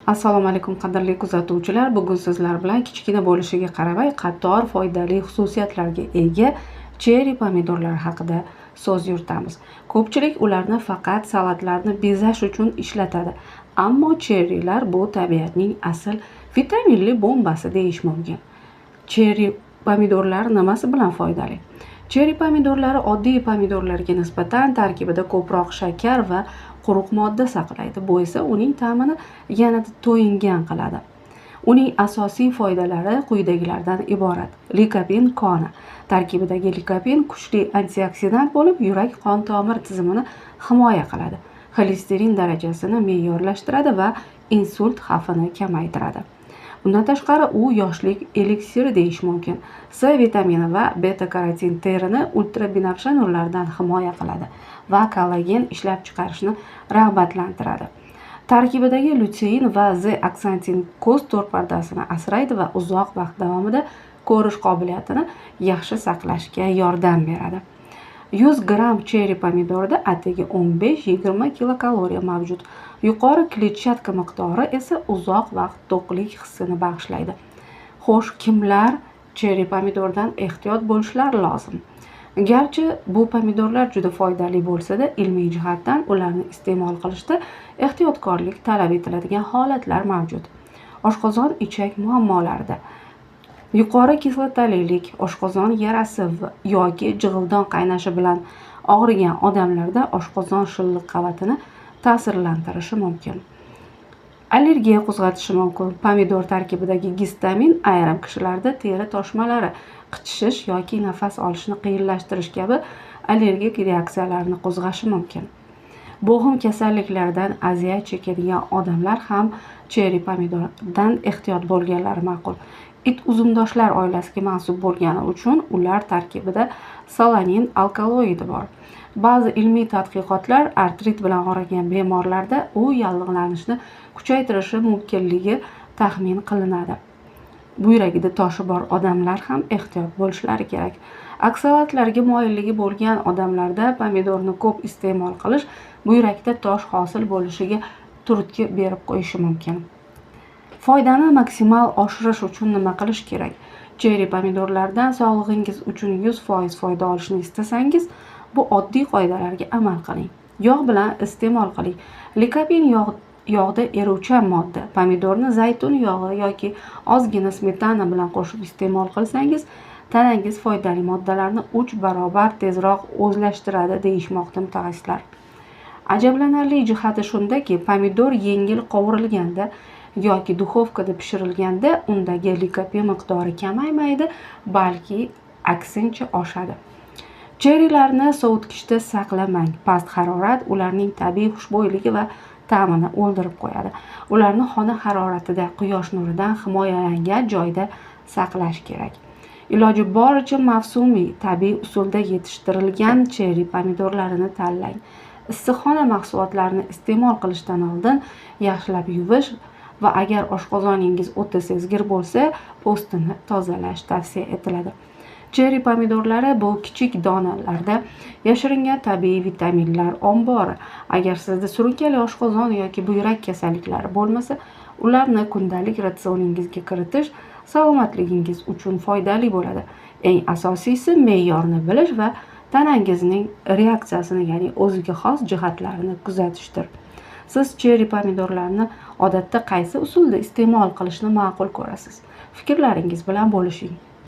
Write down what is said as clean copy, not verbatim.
Assalomu alaykum, qadrli kuzatuvchilar. Bugun sizlar bilan kichkina bo'lishiga qaramay qator foydali xususiyatlarga ega cherri pomidorlar haqida so'z yuritamiz. Ko'pchilik ularni faqat salatlarni bezash uchun ishlatadi. Ammo cherrilar bu tabiatning asl vitaminli bombasi deyish mumkin. Cherri pomidorlari nimasi bilan foydali? Cherri pomidorlari oddiy pomidorlarga nisbatan tarkibida ko'proq shakar va quruq modda saqlaydi. Bu esa uning ta'mini yanada to'yingan qiladi. Uning asosiy foydalari quyidagilardan iborat. Likopin koni. Tarkibidagi likopin kuchli antioksidant bo'lib, yurak qon tomir tizimini himoya qiladi. Xolesterin darajasini me'yorlashtiradi va insult xavfini kamaytiradi. Bundan tashqari, u yoshlik eliksiri deyish mumkin. C vitamini va beta karotin terini ultrabinafsha nurlardan himoya qiladi va kollagen ishlab chiqarishni rag'batlantiradi. Tarkibidagi lutein va zeaksantin ko'z to'r pardasini asraydi va uzoq vaqt davomida ko'rish qobiliyatini yaxshi saqlashga yordam beradi. 100 gramm cherri pomidorida atigi 15-20 kilokaloriya mavjud. Yuqori kletchatka miqdori esa uzoq vaqt to'qlik hissini bag'ishlaydi. Xo'sh, kimlar cherri pomidordan ehtiyot bo'lishlari lozim? Garchi bu pomidorlar juda foydali bo'lsa-da, ilmiy jihatdan ularni iste'mol qilishda ehtiyotkorlik talab etiladigan holatlar mavjud. Oshqozon ichak muammolarida yuqori kislotalilik, oshqozon yarasi yoki jig'ildon qaynashi bilan og'rigan odamlarda oshqozon shilliq qavatini ta'sirlantirishi mumkin. Allergiya qo'zg'atishi mumkin. Pomidor tarkibidagi gistamin ayrim kishilarda teri toshmalari, qichishish yoki nafas olishni qiyinlashtirish kabi allergik reaksiyalarni qo'zg'ashi mumkin. Bo'g'im kasalliklaridan aziyat chekadigan odamlar ham cherri pomidordan ehtiyot bo'lganlari ma'qul. It uzumdoshlar oilasiga mansub bo'lgani uchun ular tarkibida solanin alkaloidi bor. Ba'zi ilmiy tadqiqotlar artrit bilan og'rigan bemorlarda u yallig'lanishni kuchaytirishi mumkinligi taxmin qilinadi. Buyragida toshi bor odamlar ham ehtiyot bo'lishlari kerak. Oksalatlarga moyilligi bo'lgan odamlarda pomidorni ko'p iste'mol qilish buyrakda tosh hosil bo'lishiga turtki berib qo'yishi mumkin. Foydani maksimal oshirish uchun nima qilish kerak? Cherri pomidorlardan sog'lig'ingiz uchun 100% foyda olishni istasangiz, bu oddiy qoidalarga amal qiling. Yog' bilan iste'mol qiling. Likopin yog'da eruvchan modda. Pomidorni zaytun yog'i yoki ozgina smetana bilan qo'shib iste'mol qilsangiz, tanangiz foydali moddalarni 3 barobar tezroq o'zlashtiradi deyishmoqda mutaxassislar. Ajablanarli jihati shundaki, pomidor yengil qovurilganda yoki duxovkada pishirilganda undagi likopin miqdori kamaymaydi, balki aksincha oshadi. Cherrilarni sovutgichda saqlamang. Past harorat ularning tabiiy xushbo'yligi va ta'mini o'ldirib qo'yadi. Ularni xona haroratida, quyosh nuridan himoyalangan joyda saqlash kerak. Iloji boricha mavsumiy, tabiiy usulda yetishtirilgan cherri pomidorlarini tanlang. Issiqxona mahsulotlarini iste'mol qilishdan oldin yaxshilab yuvish va agar oshqozoningiz o'ta sezgir bo'lsa, po'stini tozalash tavsiya etiladi. Cherri pomidorlari bu kichik donalarda yashiringan tabiiy vitaminlar ombori. Agar sizda surunkali oshqozon yoki buyrak kasalliklari bo'lmasa, ularni kundalik ratsioningizga kiritish salomatligingiz uchun foydali bo'ladi. Eng asosiysi me'yorni bilish va tanangizning reaksiyasini, ya'ni o'ziga xos jihatlarini kuzatishdir. Siz cherri pomidorlarni odatda qaysi usulda iste'mol qilishni ma'qul ko'rasiz? Fikrlaringiz bilan bo'lishing.